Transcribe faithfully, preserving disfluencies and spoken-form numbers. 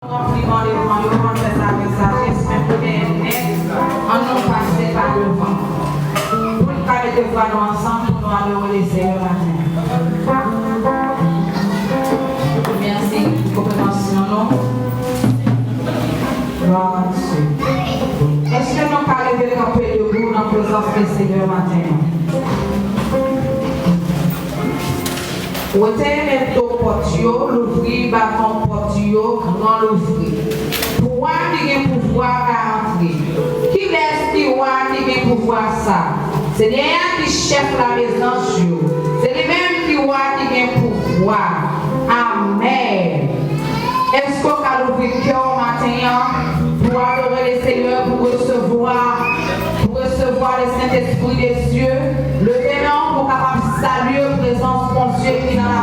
Ranpli mande nou an yo, ann fè sa avèk sajès, men pou genyen nèt, ann nou pase pa devan. Pou n ka mete vwa nou ansanm, pou nou adore Lesenyè maten. Mèsi pou konpreyansyon nou. Glwa a Dye. Èske nou ka leve kanpe debou nan prezans Lesenyè maten an? Wete rido pòt yo, louvri baton pòt yo, gran louvri. Pou wa ki gen pouvwa ka antre. Kilès ki wa ki gen pouvwa sa? Senyè a ki chèf lamezans yo. Se li menm ki wa ki gen pouvwa. Amèn. Èske w ka louvri kè w maten an pou adore Lesenyè, pou resevwa, pou resevwa Lesentespri de Dye? Leve men w pou w kapab salye prezans Bondye ki nan la